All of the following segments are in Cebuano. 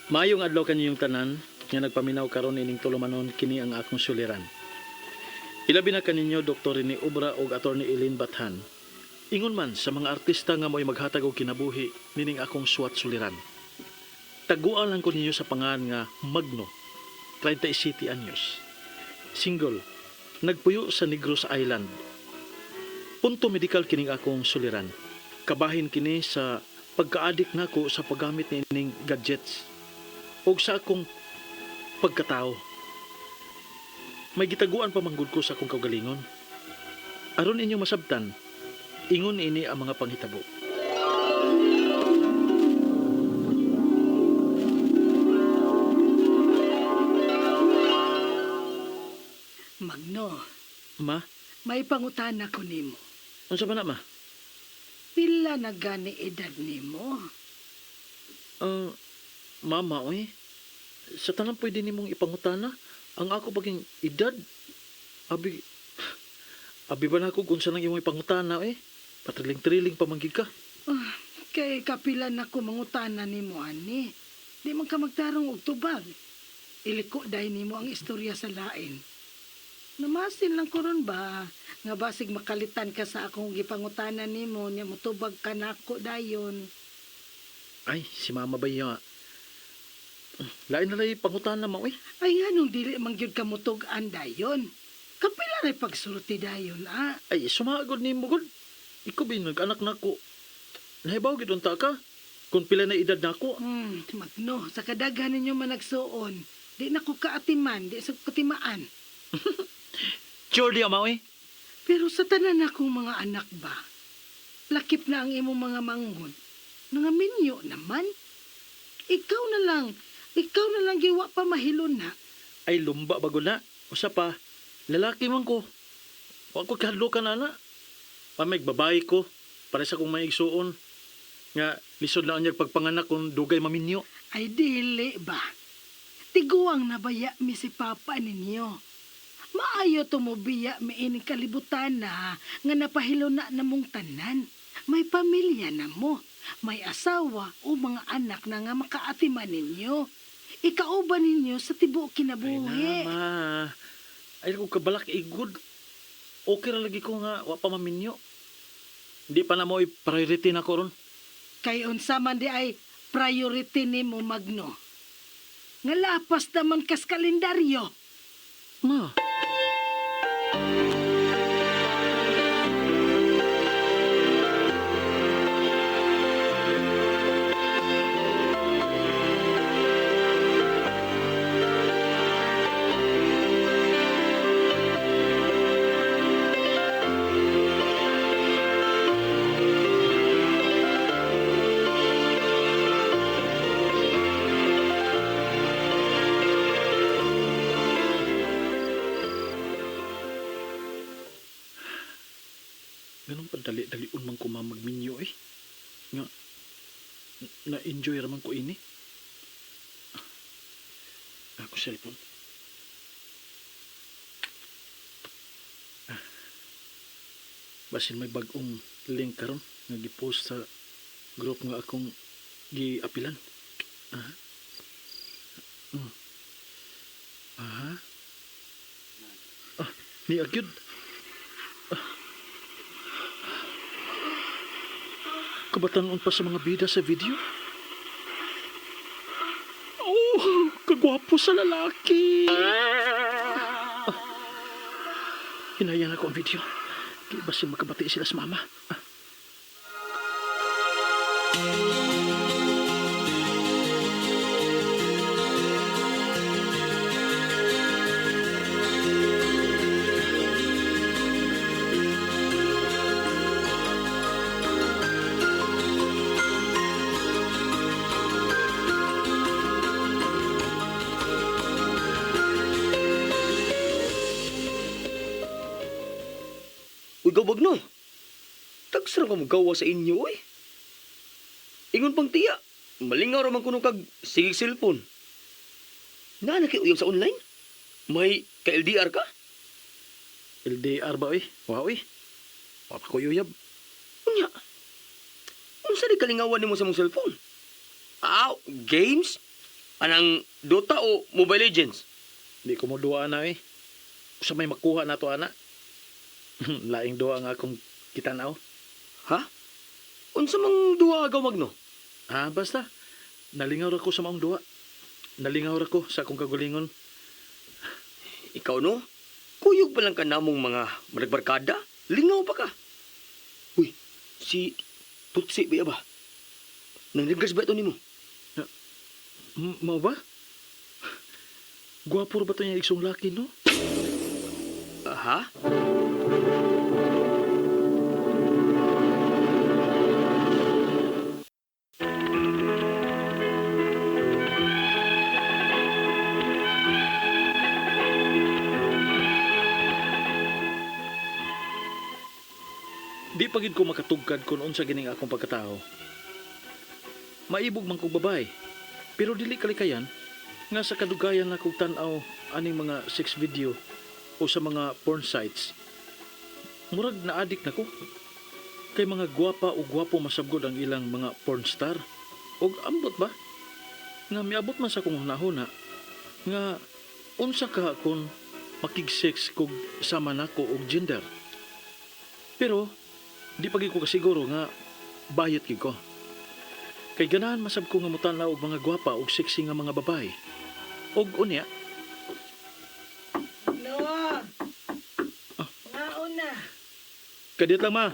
Maayong adlaw kaninyong tanan nga nagpaminaw karon ining tulumanon, kini ang akong suliran. Ilabi na kaninyo Dr. Rene Obra ug Attorney Eileen Bathan. Ingon man sa mga artista nga mo'y maghatag og kinabuhi nining akong suwat suliran. Taguan lang ko ninyo sa pangan nga Magno, 37 anyos. Single, nagpuyo sa Negros Island. Punto medikal kining akong suliran. Kabahin kini sa pagka-addict nako sa paggamit niining gadgets o sa akong pagkatao. May gitaguan pa manggod ko sa akong kaugalingon. Aron inyong masabtan, ingon ini ang mga panghitabo. Magno, Ma, may pangutana ko nimo. unsa ba na, ma? Pila na gani edad nimo? Ah, mama, oy. Sa tanan pwede nimong ipangutana ang ako paging edad. Abi, abi ba na ako kung saan ang imong ipangutana, eh? Patriling-triling pa manggig ka. Ah, kay kapila na ko mangutana nimo ani. Di man ka magtarong og tubag. Iliko dahil nimo ang istorya sa lain. Namasin lang ko ron ba nga basig makalitan ka sa akong gipangutana nimo nya motubag ka nako dayon. Ay, si mama ba iya? Lain na lang pangutana, ma, oy. Ay nganong dili man gyud ka motug-an dayon. Kapila ray pagsulti dayon ah. Ay, sumagod ni mo, gud. Ikaw ba nag-anak na ko? Nahibaw, gid unta ka. Kung pila na edad na ako. Magno, sa kadaghan ninyo managsuon, di na ko kaatiman, di sa katimaan. Sure di, ama, oy. Pero sa tanan akong mga anak ba, lakip na ang imong mga manghod, nga minyo naman. Ikaw na lang, ikaw na lang giwa pa mahilon na. Ay, lumba bago na. Usa pa, lalaki man ko. Wa ko kahadlokan, ana. Pamig, babae ko. Para sa kong maigsuon. Nga, lisod na unyag pagpanganak kung dugay maminyo. Ay dili ba? Tiguang nabaya mi si papa ninyo. Maayo tumubiya mi ining kalibutan na nga napahilo na namong tanan. May pamilya na mo, may asawa o mga anak na nga makaatiman ninyo. Ikauban ninyo sa tibuok Ay na, kinabuhi. ma. Ay, kung kabalak, igod. Okay ra lagi ko nga, wa pa maminyo. Hindi pa na mo priority na ko ron. Kay unsa man di ay priority nimo, Magno. Nga lapas naman kas kalendaryo. Ma. Ganun pa dali-dalion man ko mamagminyo eh. Nga, na-enjoy raman ko ini. Ako cellphone. Ah. Basin may bagong link karon nga gipost sa group nga akong giapilan. Ah. Ah. Ah, ni agyud. Kabatanon pa sa mga bida sa video. Oh, kagwapo sa lalaki. Ah, hinayan ako ang video. Di ba siya makabati sila sa mama? Ah. Uy, gawag no. Tagsara ka mo gawa sa inyo, uy. Ingon pang tiya. Malingaw ra man kuno kag sigig cellphone. Na nakiuyab sa online? May ka-LDR ka? LDR ba, oy? Wow, oy. Wa pa ko yuyab. Unya. Unsa di kalingawan nimo sa mong cellphone? Aw, games? Anang Dota o Mobile Legends? Di ko mo duwa na eh. Sa may makuha na to ana. Laing duwa ang akong kitanaw. Ha? Unsa mang duwa agaw Magno? Ah, basta. Nalingaw ra ko sa maong duwa. Nalingaw ra ko sa akong kagulingon. Ikaw no? Kuyog pa lang ka namong mga maragbarkada. Lingaw pa ka. Uy, si Tutsi ba ba? Nang ba ito nimo? Mao ba? Gwapo ra ba to niya igsong laki, no? Aha? Di pa gid ko makatugkad kung unsa gining akong pagkatao. Maibog man kog babae, pero dili kalikayan nga sa kadugayan na kog tan-aw aning mga sex video o sa mga porn sites. Murag na-addict na ko. Kay mga gwapa o gwapo masabgod ang ilang mga porn star. Og ambot ba? Nga miabot man sa akong hunahuna nga unsa ka kung makig-sex kog sama nako og gender. Pero di pa gid ko kasiguro nga bayot gid ko. Kay ganahan masab ko nga mutan-aw og mga gwapa og sexy nga mga babae. Og unya, No. Ngaon na. kadiyot lang ma.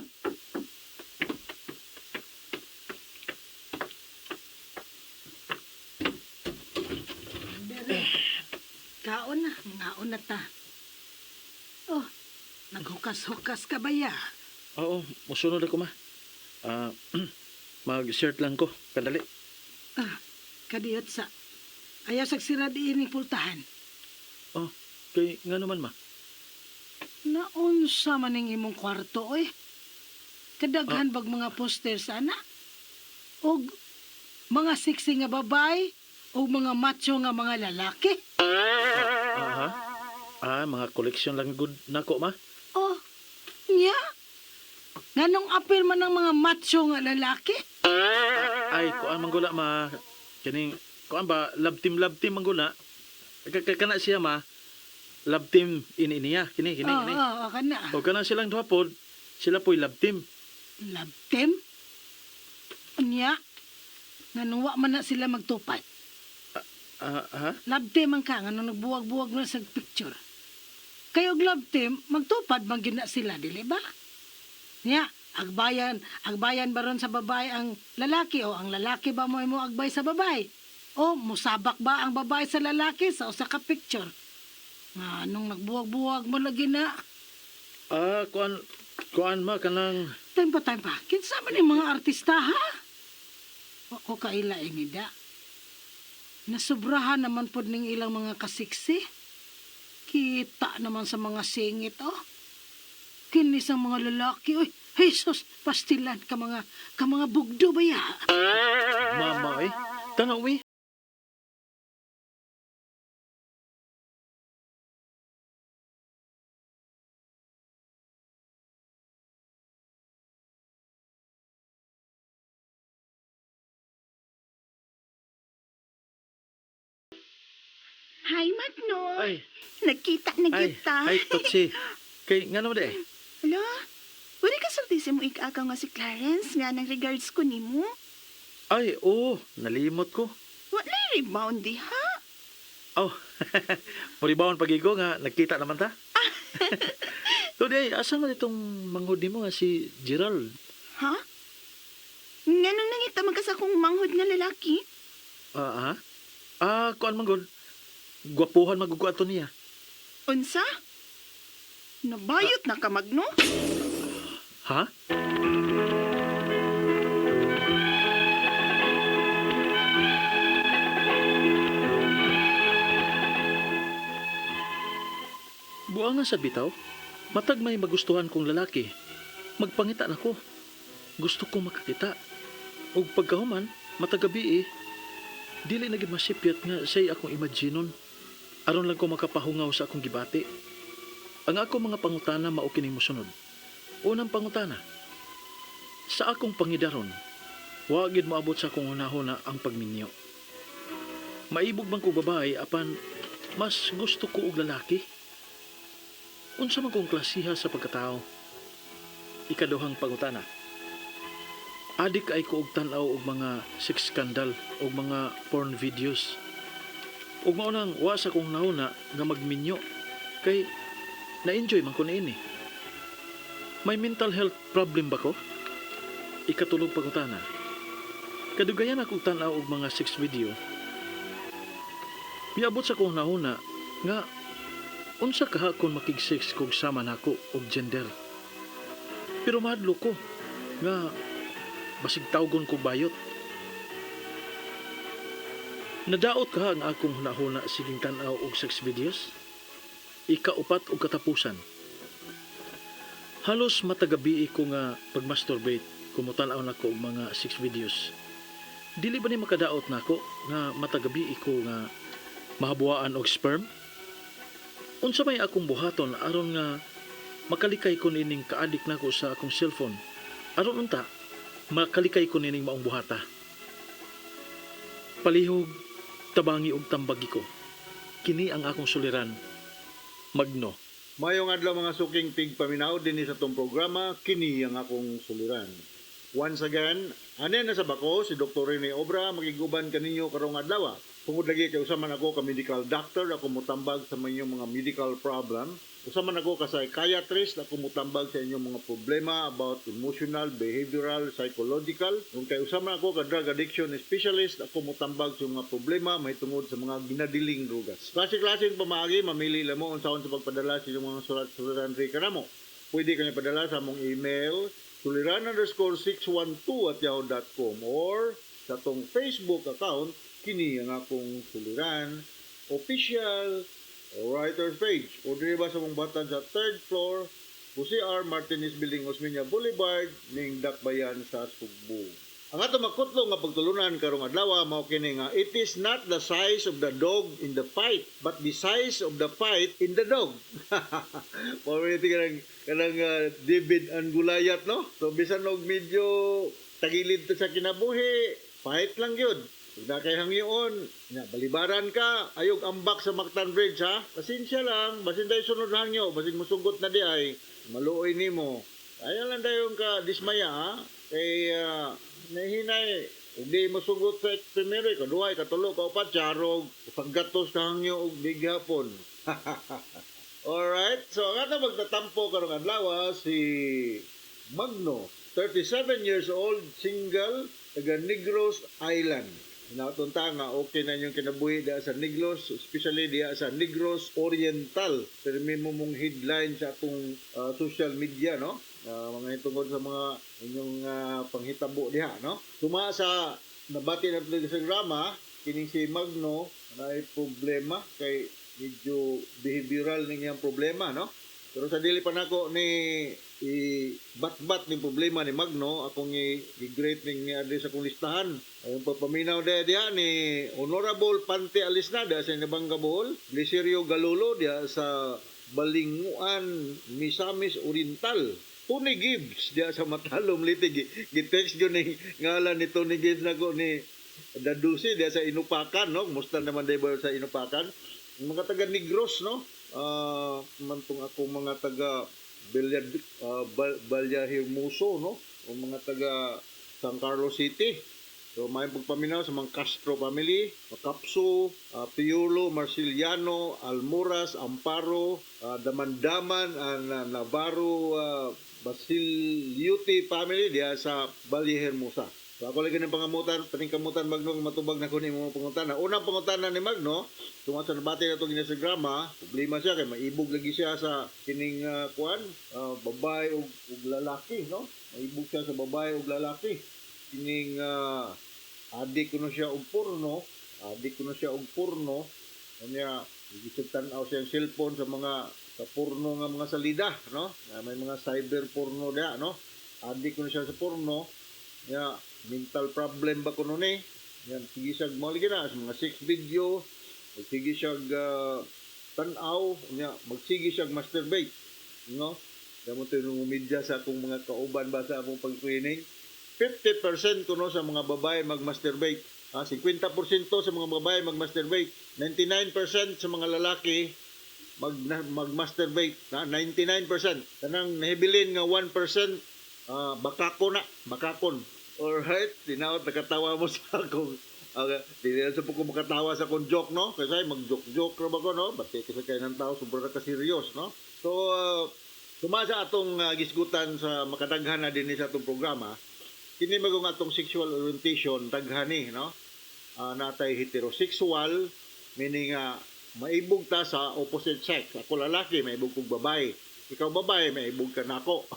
Dere. Kaon na, ngaon na ta. Oh, naghukas-hukas ka ba ya? Oo, musunod ako ma. Ah, mag-shirt lang ko, kandali. Ah, kadiyot sa. Ayaw sa sira diining pultahan. Oh, kay nga naman ma. Naunsa man ning imong kwarto oy. Kadaghan bag mga poster sana. Og mga sexy nga babae o mga macho nga mga lalaki. Aha. Ah, mga koleksyon lang good nako ma. Oh, nya. Nganong apil man ang mga macho nga lalaki? Ay, kuan manggula ma. Kining kuan ba love team manggula. Kana siya ma. Love team ini niya kini kini Oh, kini. oh, oh, kana. O kana silang duha pod, sila po'y love team. Love team? Unya, nganong wa man na sila magtupad. Ah, ha? Love team ang ka, nganong nagbuwag-buwag na sa picture. Kayo og love team, magtupad man gyud na sila, dili ba? Nya, agbayan ba ron sa babae ang lalaki o ang lalaki ba mo mo agbay sa babae? O musabak ba ang babae sa lalaki sa usa ka picture? Nga nung nagbuwag-buwag mo lagi na. Ah, kuan kuan ma kanang Time pa, time pa. Kinsa man yung mga artista, ha? Wa ko kaila inida. Nasubrahan naman pod ning ilang mga kasiksi. Kita naman sa mga singit, oh. Kinis ang mga lalaki, oy. Jesus, pastilan ka mga bugdo ba ya? mama eh. Tanaw eh. Hi, Magno. Ay, Nagkita na ay, kita. ay, Totsi. Kay nga naman eh. Hala, wala ka sulti sa mo ikaagaw nga si Clarence nga nang regards ko nimo. Ay, oo, nalimot ko. Wala rebound di ha? Oh, muribawan pagigo nga, nagkita naman ta. Today, asa man itong manghod nimo nga si Gerald? Ha? Nganong nangita man ka sa akong manghod nga lalaki? Ah, ha? Ah, kuan manghod. Gwapuhan magugo ato niya. Unsa? Nabayot na ka, Magno? Ha? Buang nga sa bitaw, matag may magustuhan kong lalaki. Magpangita na ko. Gusto kong makakita. Ug pagkahuman, matagabi eh. Dili na gid masipyat nga say akong imaginon. Aron lang ko makapahungaw sa akong gibati. Ang ako mga pangutana mao kining mosunod. Unang pangutana. Sa akong pangidaron, wa gid moabot sa akong hunahuna ang pagminyo. Maibog man ko babae apan mas gusto ko og lalaki. Unsa man kong klasiha sa pagkatao? Ikaduhang pangutana. Adik ay ko og tan-aw og mga sex scandal og mga porn videos. Ug mao nang wa sa kong nauna nga magminyo kay na-enjoy man ko niini. May mental health problem ba ko? Ikatulong pangutana. Kadugayan akong tan-aw og mga sex video. Miabot sa kong nahuna nga unsa kaha kung makig-sex kog sama nako og gender. Pero mahadlok ko nga basig tawgon ko bayot. Nadaot kaha ang akong hunahuna siging tan-aw og sex videos? Ikaupat og katapusan. Halos matagabii ko nga pagmasturbate kung motan-aw nako og mga sex videos. Dili ba ni makadaot nako nga matagabii ko nga mahabuaan og sperm? Unsa may akong buhaton aron nga makalikay ko nining kaadik nako sa akong cellphone? Aron unta makalikay ko nining maong buhata. Palihog, tabangi og tambagi ko. Kini ang akong suliran. Magno. Mayong adlaw, mga suking tigpaminaw dinhi sa atong programa, kini ang akong suliran. Once again, ane na sa bako si Dr. Rene Obra, makig-uban kaninyo karong adlaw. Tungod lagi kay usa man ako ka medical doctor, ako motambag sa inyong mga medical problem. Usa man ako ka psychiatrist, ako motambag sa inyong mga problema about emotional, behavioral, psychological. Kung kay usa man ako ka drug addiction specialist, ako motambag sa mga problema mahitungod sa mga ginadiling drugas. Klase-klase pamaagi, mamili lang mo unsaon sa pagpadala sa inyong mga surat-suliran diri kanamo. Pwede kanyo padala sa among email suliran_612@yahoo.com or sa atong Facebook account, kini ang akong suliran official writers page, o diri ba sa mong batan sa third floor, Jose R. Martinez Building, Osmeña Boulevard, ning Dakbayan sa Sugbo. Ang ato makutlo nga pagtulunan karong adlaw mao kini nga it is not the size of the dog in the fight but the size of the fight in the dog. Mao ni kanang David and Goliath, no? So bisan og medyo tagilid ta sa kinabuhi, fight lang gyud. Kung na kay hangyoon, nya balibaran ka, ayog ambak sa Mactan Bridge ha. Pasensya lang, basin dayon sunod hangyo, basin musugot na di ay maluoy nimo. Ayaw lang dayon ka dismaya ha. Kay nahinay, ug di mosugot sa primero, ikaduha, ikatulo, kaupat, charog, paggatos ka hangyo og di gihapon. Alright, so ang ato magtatampo karong adlaw si Magno, 37 years old, single, taga Negros Island. Natunta nga okay na inyong kinabuhi diha sa Negros, especially diha sa Negros Oriental. Pero may mo mong headline sa atong social media, no? Mga tungod sa mga inyong panghitabo diha, no? Tuma sa nabati na sa drama, kining si Magno na problema kay medyo behavioral ning iyang problema, no? Pero sa dili pa nako ni i-bat-bat ni problema ni Magno, akong i-greet ning ni sa akong listahan. Ayun papaminaw diha diha ni Honorable Pante Alisna diha sa Inabanga, Bohol, Glicerio Galulo diha sa Balinguan, Misamis Oriental. Tony Gibbs diha sa Matalom, Leyte. Gi-text gyud ni ngalan ni Tony Gibbs nako ni Dadusi diha sa Inupakan, no? Kumusta naman diha ba sa Inupakan? Mga taga Negros, no? Man tong akong mga taga Villa, Vallehermoso, no? O mga taga San Carlos City. So may pagpaminaw sa mga Castro family, Macapso, Piolo, Marciliano, Almoras, Amparo, Damandaman, and Navarro, Basiliuti family diha sa Vallehermosa. So ako lagi ng pangamutan, paningkamutan Magno nga matubag na kuno imong pangutana. Unang pangutana ni Magno, tungod sa nabati na itong Instagram, problema siya kay maibog lagi siya sa kining kuan, babae ug lalaki, no? Maibog siya sa babae ug lalaki. Kining adik kuno siya og porno, adik kuno siya og porno. Unya, gisig tan-aw siyang cellphone sa mga sa porno nga mga salida, no? Na may mga cyber porno diha, no? Adik kuno siya sa porno. Nya, mental problem ba kuno ni? Yan, sige siya mo lagi na sa mga sex video, magsige siya tan-aw, nya magsige siya masturbate, no? Damo to yung media sa akong mga kauban ba sa akong pag-training. 50% kuno sa mga babae mag-masturbate. 50% sa mga babae mag-masturbate, 99% sa mga lalaki mag-masturbate, na 99%. Kanang nahibilin nga 1%, bakako na, bakakon. Alright, tinaot nakatawa mo sa akong dili na sa po ko makatawa sa akong joke, no? Kasi mag-joke-joke ra ba ko, no? Bati kasi kay ng tao sobra ka serious, no? So, suma sa atong gisgutan sa makadaghan na din sa atong programa, kini magong atong sexual orientation daghani, no? Natay heterosexual, meaning nga maibog ta sa opposite sex. Ako lalaki, maibog kog babae. Ikaw babae, maibog ka nako.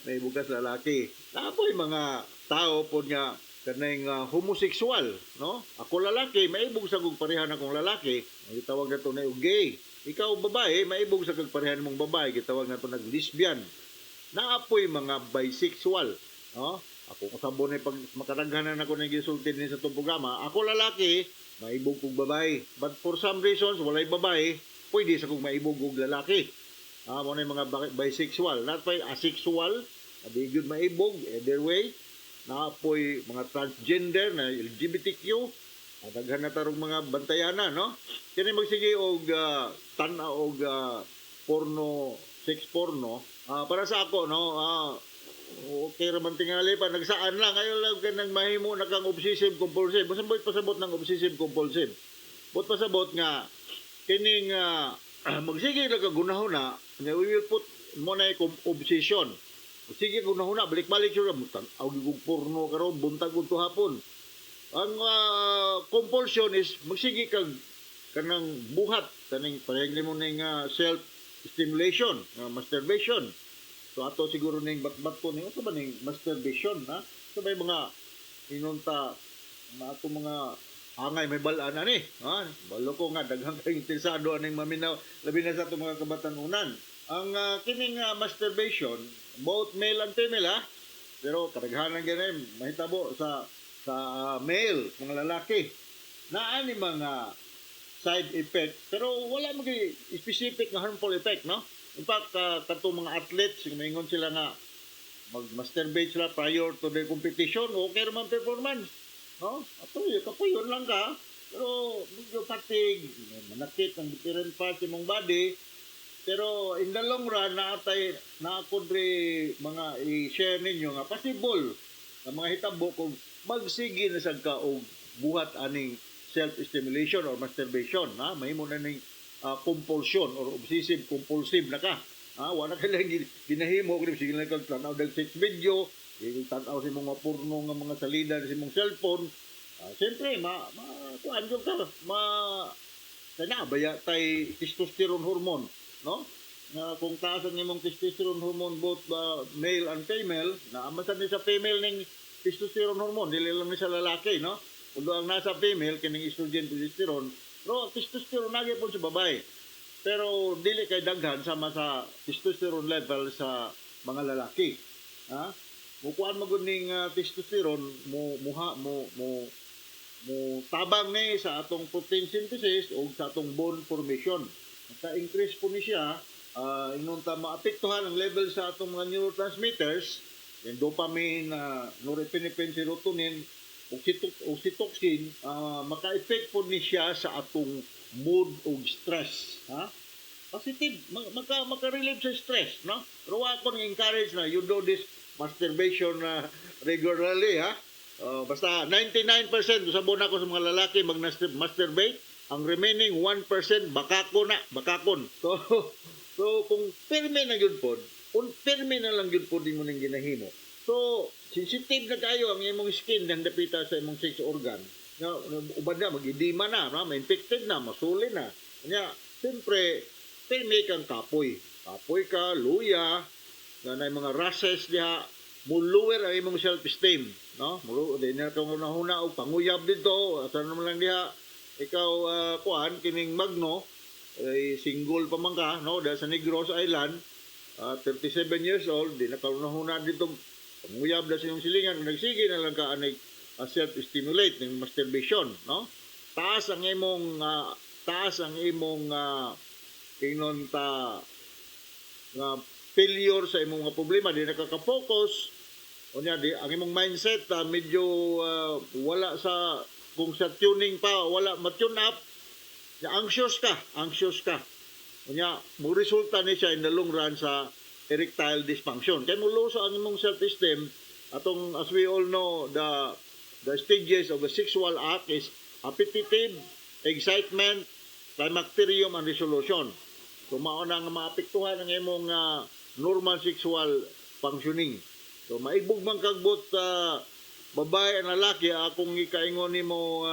Maibog ka sa lalaki. Napoy mga tao pod nga kaning homosexual, no? Ako lalaki, maibog sa kog parehan akong lalaki. Ang gitawag nato na og gay. Ikaw babae, maibog sa kag parehan mong babae, gitawag nato nag lesbian. Naapoy mga bisexual, no? Ako kung sabon pag makadaghanan ako ng gisulti din sa itong programa, ako lalaki, maibog kog babae. But for some reasons, walay babae, pwede sa kong maibog og lalaki. Mo na yung mga bisexual. Not pa asexual, di gyud maibog, either way. Naapoy mga transgender na LGBTQ, daghan na tarong mga bantayanan, no? Kini magsige og tan-aw og porno, sex porno, para sa ako, no, okay ra man tingali pa nagsaan lang ayo lang kanang mahimo na kang obsessive compulsive. Basta boy pasabot ng obsessive compulsive. But pasabot nga kining magsige lang ka gunahuna nga we will put mo na yung obsession. Sige gunahuna balik-balik siya tan-aw gyud porno karon buntag ug hapon. Ang compulsion is magsige kag kanang buhat kaning parehag nimo ning self stimulation, masturbation. So ato siguro ning batbat ko ning unsa ba ning masturbation, ha? So may mga inunta na ato mga angay may balaan ani, ha? Balo ko nga daghan kay interesado aning maminaw labi na sa atong mga kabatan-unan. Ang kining masturbation, both male and female, ha? Pero kadaghanan gani mahitabo sa male, mga lalaki. Naa ni mga side effect pero wala man gyud specific nga harmful effect, no? In fact, katong mga athletes, maingon sila nga mag-masturbate sila prior to the competition, okay naman performance. No? Ato, kapuyon lang ka. Pero medyo fatigue, manakit ang different parts imong body. Pero in the long run, naatay, naakod mga i-share ninyo nga possible nga mga hitabo kung magsige na sad ka og buhat aning self-stimulation or masturbation, ha? Mahimo na ning compulsion or obsessive compulsive na ka. Ha, wala ka lang ginahimo kung sige lang kag tan-aw dag sex video, sige tan-aw sa imong mga porno nga mga salida sa imong cellphone. Siyempre, ma kuan jud ka, ma kana baya tay testosterone hormone, no? Na kung taas ang imong testosterone hormone both male and female, na man ni sa female ning testosterone hormone, dili lang ni sa lalaki, no? Although ang nasa female kining estrogen, progesterone, pero testosterone na gyapon sa babae. Pero dili kay daghan sama sa testosterone level sa mga lalaki. Ha? Mukuan man gud ning testosterone mo muha mo mo mo tabang ni sa atong protein synthesis o sa atong bone formation. Naka-increase po ni siya, ingon ta maapektuhan ang level sa atong mga neurotransmitters, yung dopamine, norepinephrine, serotonin, oxytocin, maka-effect po ni siya sa atong mood o stress. Ha? Positive, maka-relieve sa stress, no? Pero ako nang encourage na you do this masturbation regularly, ha? Basta 99% usabon ako sa mga lalaki mag-masturbate, ang remaining 1% bakako na, bakakon. So kung pirme na gyud pod, kung pirme na lang gyud pod mo ning ginahimo. So, sensitive na kayo ang imong skin nang dapita sa imong sex organ. Nga uban na mag-edema na, no? Ma-infected na, masuli na. Nya, siyempre, pirme kang kapoy. Kapoy ka, luya, na nay mga rashes diha, mo lower ang imong self-esteem, no? Mo di na kang hunahuna og panguyab dito, asa naman lang diha ikaw kuan kining Magno ay single pa man ka, no? Dahil sa Negros Island, 37 years old, di na ka hunahuna dito panguyab na sa imong silingan, kung nagsige na lang ka anig self-stimulate ng masturbation, no? Taas ang imong ingnon ta nga failure sa imong mga problema, di na ka ka-focus. Unya di ang imong mindset medyo wala sa Kung sa tuning pa wala ma-tune up, ya, anxious ka, anxious ka. Unya, mo resulta ni siya in the long run sa erectile dysfunction. Kay mo loso ang imong self-esteem atong, as we all know, the stages of a sexual act is appetitive, excitement, climacterium, and resolution. So mao na nga maapektuhan ang imong normal sexual functioning. So maibog man kagbot babae ang lalaki, akong ikaingon nimo,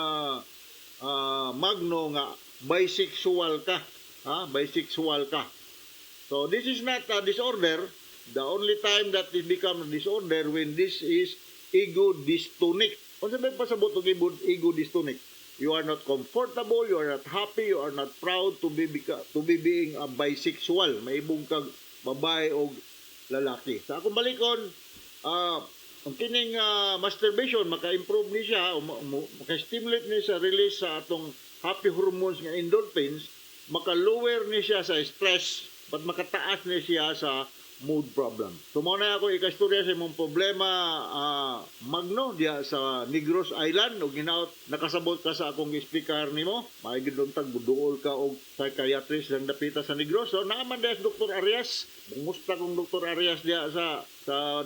Magno, nga bisexual ka. Ha? Bisexual ka. So this is not a disorder. The only time that it becomes a disorder when this is ego dystonic. Unsa may pasabot og ego dystonic? You are not comfortable, you are not happy, you are not proud to be being a bisexual. Maibog kag babae og lalaki. Sa akong balikon, ang kining masturbation maka-improve ni siya o maka-stimulate ni sa release sa atong happy hormones nga endorphins, maka-lower ni siya sa stress, but makataas ni siya sa mood problem. So mao na ako ikastorya sa imong problema, Magno, diya sa Negros Island, ug hinaot nakasabot ka sa akong explicar nimo. Maayo gid untag buduol ka og psychiatrist ang dapita sa Negros. So naa man diya si Dr. Arias. Kumusta kong Dr. Arias diya sa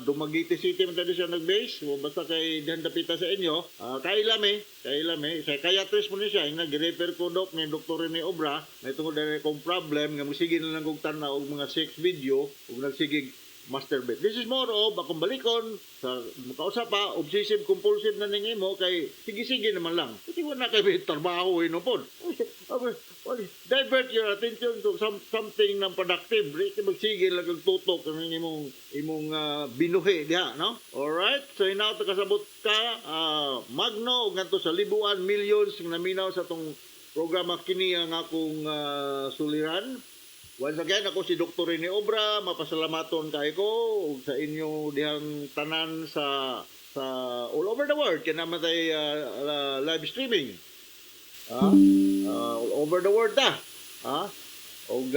Dumaguete City man tadi siya nag-base. O basta kay diyan dapita sa inyo. Kaila mi, kaila mi. Psychiatrist mo ni siya. Ing nag-refer ko, doc, ni Dr. Rene Obra. May tungod na kong problem nga musige na lang kong tan-aw og mga sex video ug nagsigig masturbate. This is more of akong balikon sa makausap pa, obsessive compulsive na ning imo kay sige-sige naman lang. Kasi wala kay may trabaho eh, no pod. Divert your attention to something ng productive. Di magsige lang kag tutok ang imong binuhi diha, no? Alright? So hinaot kasabot ka, Magno, ug ngadto sa libuan millions nga naminaw sa atong programa, kini ang akong suliran. Once again, ako si Dr. Rene Obra, mapasalamaton kay ko ug sa inyo dihang tanan sa all over the world kay naman tay live streaming. All over the world ta. Og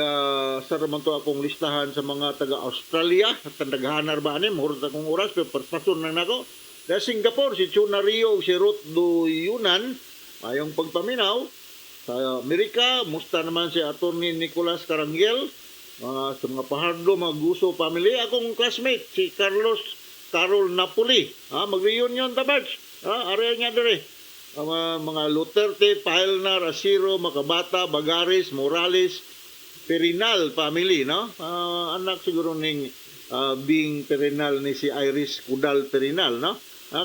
sa raman to akong listahan sa mga taga Australia, at naghanar ba ani, murot akong oras pero paspason lang nako. Sa Singapore si Chuna Rio ug si Ruth Duyunan, mayong pagpaminaw. Sa Amerika, musta naman si Attorney Nicolas Carangiel, mga sa mga Pahardo, mga Guso family, akong classmate si Carlos Carol Napoli. Ha, mag-reunion ta March. Ha, area niya dire. Ang mga Luterte, Paelnar, Asiro, Makabata, Bagaris, Morales, Perinal family, no? Anak siguro ning Bing Perinal ni si Iris Kudal Perinal, no?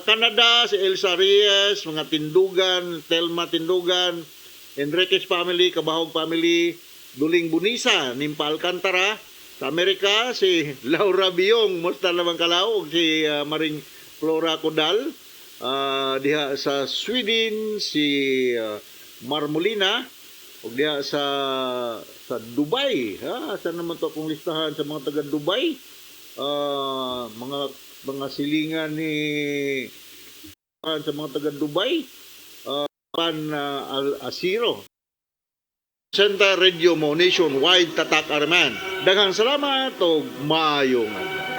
Canada, si Elsa Reyes, mga Tindugan, Telma Tindugan, Enriquez family, Kabahog family, Duling Bunisa, Nimpa Alcantara. Sa Amerika, si Laura Biyong, musta naman kalaw, ug si Maring Flora Codal. Diha sa Sweden, si Marmolina, ug diha sa Dubai, ha, asa naman to akong listahan sa mga taga Dubai? Mga silingan ni sa mga taga Dubai, Pan Al Asiro. Senta Radio mo nationwide, tatak arman. Daghang salamat og maayong adlaw.